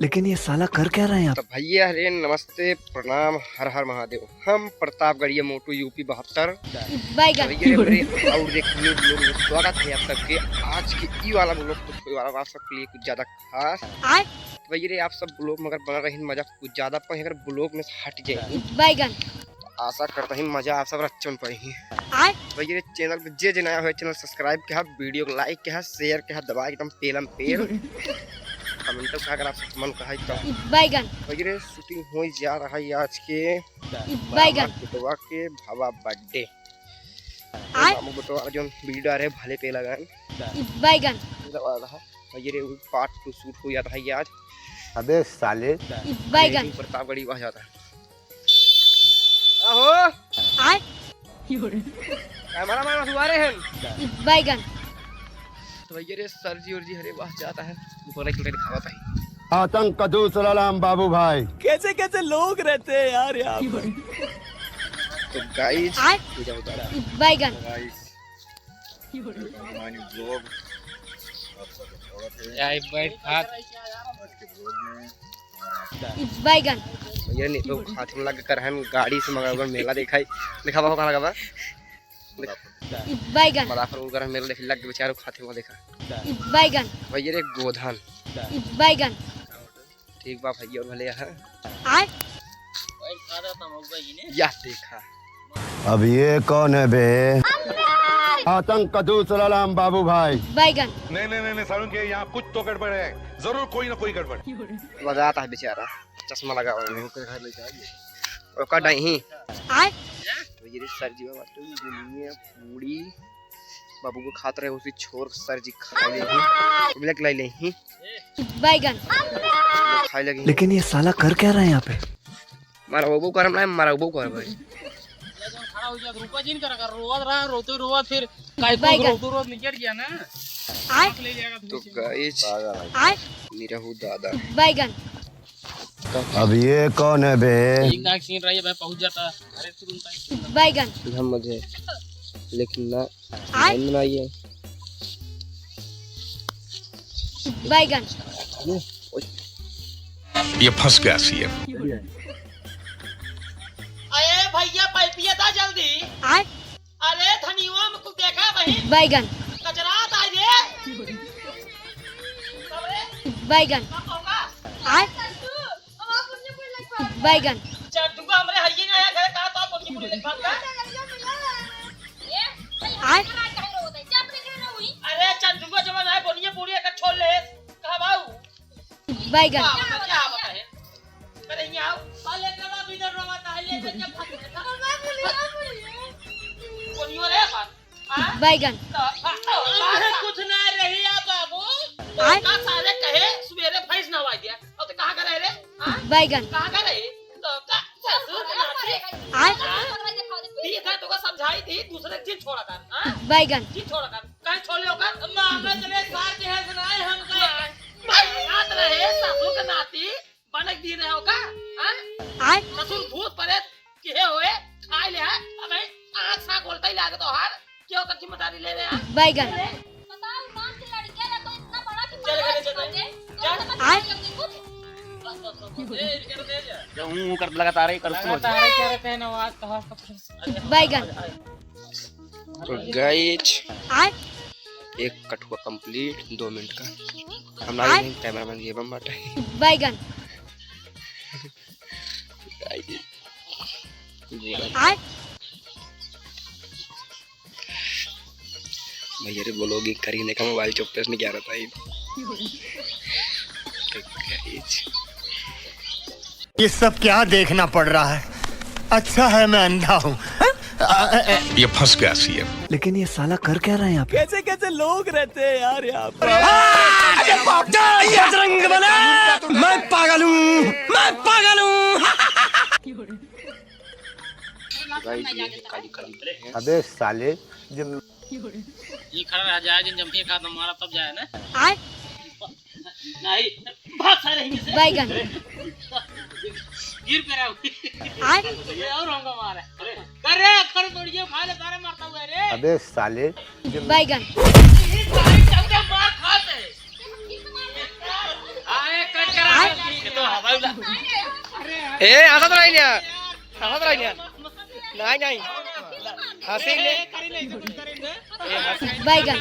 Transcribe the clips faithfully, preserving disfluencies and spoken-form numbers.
लेकिन ये साला कर क्या रहा है यहाँ तो पे? भैया रे, नमस्ते, प्रणाम, हर हर महादेव। हम प्रतापगढ़िया मोटू, यूपी बहत्तर। बैगन। भैया रे, मेरे और एक न्यू ब्लॉग में स्वागत है आप सबके। आज के ई वाला ब्लॉग तो कोई वाला आप सबके लिए कुछ ज्यादा खास। आय। तो भैया रे, आप सब ब्लॉग में अगर बना रहे, मजा कुछ ज्यादा पाए, अगर ब्लॉग में से हट जाए। बैगन। आशा करता ही मजा आप सब रच्चन पाई। आय। भैया रे, चैनल पे जे जे नया हो, चैनल सब्सक्राइब के हा, वीडियो को लाइक के हा, शेयर के हा, दबा एकदम पेलम पेल। कमेंट का अगर आप सब मन का है तो। बैगन। भैया रे, शूटिंग हो जा रहा है आज के। बैगन। मामा बेटवा के भावा बर्थडे। आय। मामा बेटवा जो वीडियो आ रहे भले पे लगा। बैगन। भैया रे, वो पार्ट टू शूट हो जाता है आज। अबे साले। बैगन। प्रतापगढ़ी वहाँ जाता है। आहो। आय। कैमरा मैन सुवारे हैं। बैगन। तो भैया रे, सर जी और जी हरे बास जाता है, ऊपर एक चुड़ैल खावा पाई। आतंक का दूसरा नाम बाबू भाई। कैसे कैसे लोग रहते हैं यार यहाँ पर। तो गाइस, आय। ये क्या होता है? बैगन। गाइस, हमारी ब्लॉग, आप सबका स्वागत है। आय, बैठ, हाथ। आज के ब्लॉग में बैगन। ये नहीं तो हाथ में लग कर हम गाड़ी से मगर मेला दिखाई, दिखावा हो कहाँ लगा बा? बैगन। मदाफर उनकर मेला देख लग बेचारो खाते हुआ देखा। बैगन। भैया रे गोधन। बैगन। ठीक बा भैया, और भले यहाँ। आय। या देखा। अब ये कौन है बे? आतंक का दूसरा नाम बाबू भाई। बैगन। नहीं, नहीं, नहीं, नहीं, सारुण के यहाँ कुछ तो गड़बड़ है, जरूर कोई ना कोई गड़बड़। मजा आता है बेचारा, चश्मा लगा हुआ है। ओकर घर ले जाइए। ओकर नहीं। आय। तो ये सर जी बाबा, तुम दुनिया पूरी बाबू को खात रहे, उसी छोर सर जी खा ले ही। मिलक लाई ले ही। बैगन। खाए लगी। लेकिन ये साला कर क्या रहा है यहाँ पे? मारा वो कर, मैं मारा वो कर भाई। खड़ा हो जा, रुका जिन कर, कर रोवत रहा, रोते रोवत फिर काय को बैगन। रोते रोवत निकल गया ना। आय। ले जाएगा तो दूसरे। गाइस, आय। निरहू दादा। बैगन। अब ये कौन है बे? एक नाक सीन रही है, मैं पहुंच जाता। अरे, तुरंत आई। बैगन। हम मुझे, लेकिन ना, आय। ध्यान बनाइए। बैगन। ये फंस गया सीएम। अरे भैया, पाइपिया दा जल्दी। आय। अरे धनिया में कुछ देखा वही? बैगन। कचरा आता है रे। बैगन। आय। बैगन। चंदुआ हमरे हइये ना है, घर का तो बोनिया पूरी लेके भाग गया। आय। अरे चंदुआ जवन है, बोनिया पूरी एक छोड़ ले। कहा बाऊ? बैगन। का बता, क्या बता है? अरे यहाँ आओ। अरे करा भी डर रहा था, ये जब भाग गया था। बोनियो रे बात। हाँ? बैगन। तो, हाँ, तो, अरे कुछ ना रही है बाबू। आय। का साले कहे सवेरे भैंस नहवा दिया। और तो कहाँ का रहे रे? हाँ? बैगन। कहाँ का रहे? तो का ससुर के नाती? आय। ठीक है, तो का समझाई थी, दूसरे दिन छोड़ा कर, हाँ? बैगन। दिन छोड़ा कर, कहीं छोड़ लो कर? मामा चले साथ है सुनाए हमका। भाई, रात रहे ससुर के नाती, बनक दी रहे हो का? हाँ? आय। ससुर भूत प्रेत किहे होए, खाए ले है, अब आँख साँख बोलता ही लागे तो हार, क्यों कर जिम्मेदारी ले रहे हैं? बैगन। बताओ, नाम के लड़कियां या तो इतना बड़ा कि चल, चल, चल, चल। जा। आय। बस, बस, बस, बस। ए, इनके तो दे जा। जो हूँ, हूँ कर लगातार ही कर लगातार ही करते हैं ना, आवाज तो हर बैगन। तो गाइस, आय। एक कठुआ कंप्लीट, दो मिनट का। हम ना आय। नहीं, कैमरामैन ये बम बाटा है। बैगन। गाइस। आय। भैया रे, बोलोगे करीने का मोबाइल चुप्पे से नहीं क्या रहता है। तो गाइस। ये सब क्या देखना पड़ रहा है? अच्छा है मैं अंधा हूँ। हाँ? आ, आ, आ। ये फंस गया सीएम। लेकिन ये साला कर क्या रहा है यहाँ पे? कैसे कैसे लोग रहते हैं यार यहाँ पर। आ, ये बाप, ये बजरंग बना, मैं पागल हूँ, मैं पागल हूँ। भाई, ये काली काली है। अबे साले, जब ये खड़ा रहा जाए, जिन जमके खा तो मारा तब जाए ना। आय। नहीं, बहुत सारे हिंगे से। बैगन। गिर पे रहा। आय। ये और हमको मारा। अरे, अखर बढ़िया खा ले, सारे मरता हुआ है रे। अबे साले। बैगन। ये सारे चलते मार खाते हैं। आए, कट करा। ए, हंसत रही ना, हंसत रही ना। नहीं, नहीं। हंसी ले। ए, हंसी। बैगन।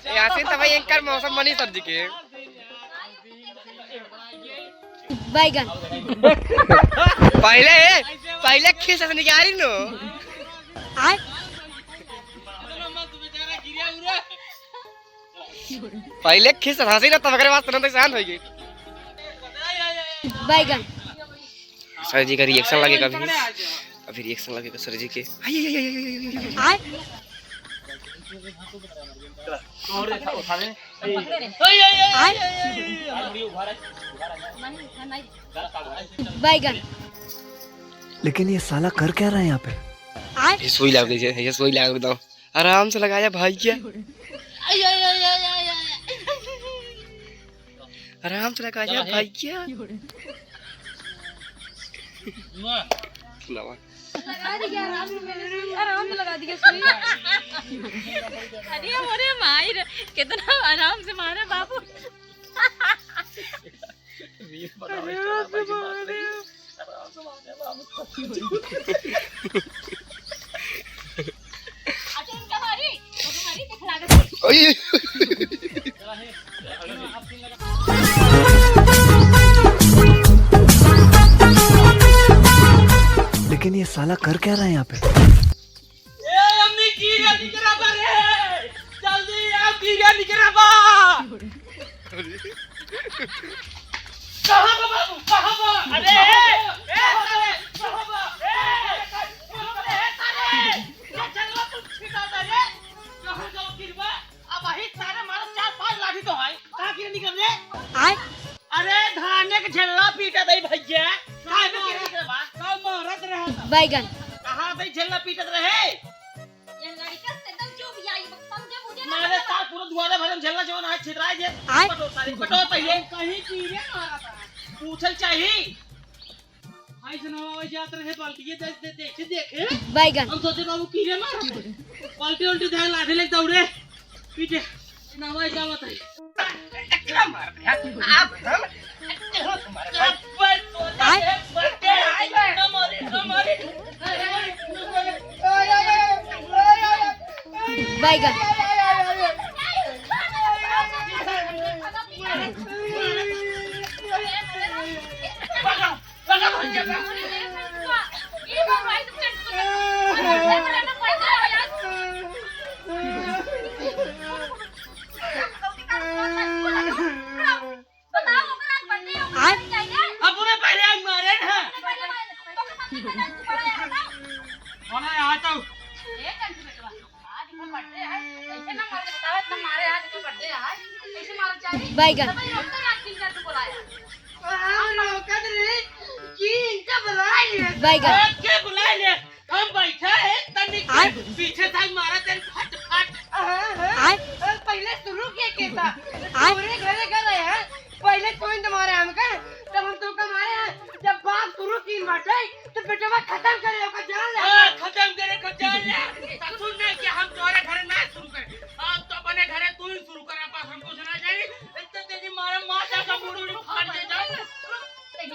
ए, हंसी तो भाई एंकर मौसम बनी सब्जी के। बैगन। पहले, पहले खीस से निकारी नो। आय? पहले खीस हंसी ना, तब ओकरे बाद तुरंत शांत हो गई। बैगन। सर जी का रिएक्शन लगेगा अभी, अभी रिएक्शन लगेगा सर जी के। आय, आय, आय, आय, आय, आय। आय? आय? बैगन। लेकिन ये साला कर क्या रहा है यहाँ पे? आय? ये सुई लाग दीजिए, ये सुई लाग दो। आराम से लगाया भैया। आराम से लगाया भैया। लगा दिया आराम से, मैंने सुई आराम से लगा दिया सुई। अरे मोरे माई रे, कितना आराम से मारे बाबू। आराम से मारे। लेकिन ये साला कर क्या रहा है यहाँ पे? ए, अम्मी, कीड़ा निकरा बा रे। जल्दी आओ, कीड़ा निकरा बा। कहाँ बा बाबू? कहाँ बा? अरे, ए, ए, सारे, कहाँ बा? ए, अरे, सारे, ये जंगल तू छिटा दे रे। कहाँ जाओ गिरबा? अब वही सारे मारो चार पांच लाठी तो है। कहाँ कीड़ा निकल रे? आय? अरे धाने के झेल्ला पीटत है भैया। काहे में कीड़ा निकल बा? का मारत रहा था? बैगन। कहाँ भाई झेल्ला पीटत रहे? ये लड़का से एकदम जो भी आई, समझे मुझे ना मारे लगा। सार पूरा दुआरे भरे में झेल्ला जवन है छितराए जे। आय? पटो सारे, पटो पहिले। कहीं कीड़े मारा था। पूछल चाही। भाई सुनाओ, जात रहे बाल्टी, ये दे, दे, देखे, देखे। बैगन। हम सोचे बाबू कीड़े मारा था। बाल्टी उल्टी ध्यान लाठे लेके दौड़े। पीछे, नवाई जावत है। टकला मार दे, हाँ। आप हम, तुम्हारे भाई। आय? बैगन। आय? अपने पहले आज मारे ना। कौन है यहाँ तो? आज एकर birthday है, ऐसे ना मारे, बताओ, इतना मारे, आज एकर birthday है, कैसे मारल चाही? बैगन। तब ये रोकते ना, तीन चार को बुलाया। हम रोकत रहे कि इनका बुला लिया। बैगन। अरे, के बुला लिया? हम बैठा है, तनिक आय? पीछे से मारा तेरे फट, फट। हाँ, हाँ। आय? और पहले शुरू के, के था? आय? पूरे घरे गए हैं, पहले कोई तो मारे हमका, तब हम तुमका मारे हैं। जब बात शुरू की बाटे, तो बेटवा खत्म करे, ओकर जान ले। हाँ, खत्म करे, ओकर जान ले। ससुर ने कि हम तोरे घरे ना शुरू करे। अब तो अपने घरे तू ही शुरू कर, पास हम कुछ ना जानी। इतने तेजी मारे, मार जा, सब मुड़ी उड़ी फाड़ दे, जा। चल,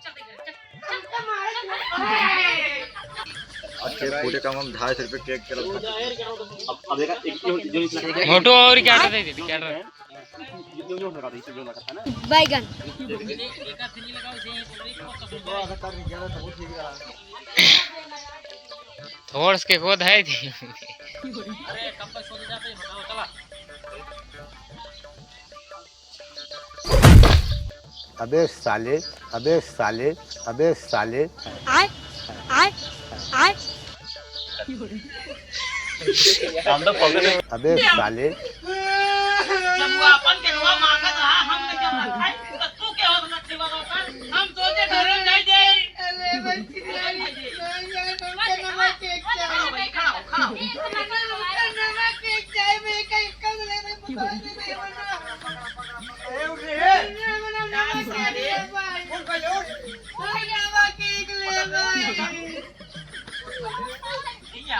चल, चल, चल। हमका मारे। आज केक फूटे का हम ढाई सौ रुपये केक के रखा। अब, अब देखा, एक, जो, जो इतना मोटू और क्या करते थे, क्या करते? बैगन। थोड़ा सा के को धाई थी। अबे साले, अबे साले, अबे साले। आय, आय, आय। अबे साले। जब वो अपन केलवा मांगत रहा, हम लेके रखा है, तो तू के हो रखे वाला था? हम सोचे घरे जाई जाई। अरे भाई, खड़ा हो, खड़ा हो, खड़ा हो। ए, उठ रे। ए, नमक सारे। उठ भाई, उठ। भैया, केक ले भाई। भैया,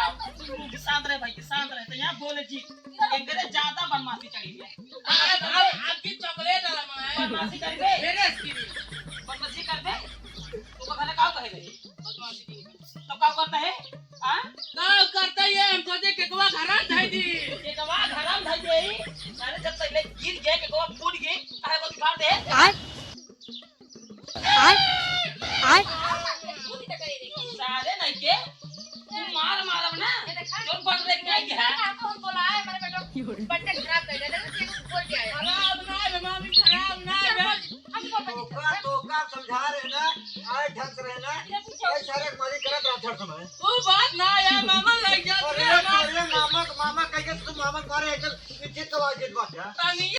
शांत रहे भाई, शांत रहे। तो यहाँ बोले जी, एक करे ज्यादा बदमाशी चाहिए। अरे, अरे, आपकी चॉकलेट वाला मंगाया। बदमाशी करिए। मेरे आइसक्रीम। का करता है? हाँ? का करता है? हम सोचे केकवा घरा धई दी। केकवा घरा धई दे। अरे जब तक ले गिर गए, केकवा फूट गए, काहे को उठा दे? आय? आय? आय? सारे नहीं के, तू मार मारब ना, जोन बन रे क्या है? खराब ना है, मामी, खराब ना है। तोका, तोका समझा रहे ना, आए ढंग से रहे ना, ये सारे मारी गलत रहा हर समय। वो बात ना है, मामा लग जाते अरे, हैं। अरे, मामा, मामा कह के तू मामा मारे, एकदम इज्जत का इज्जत बात है।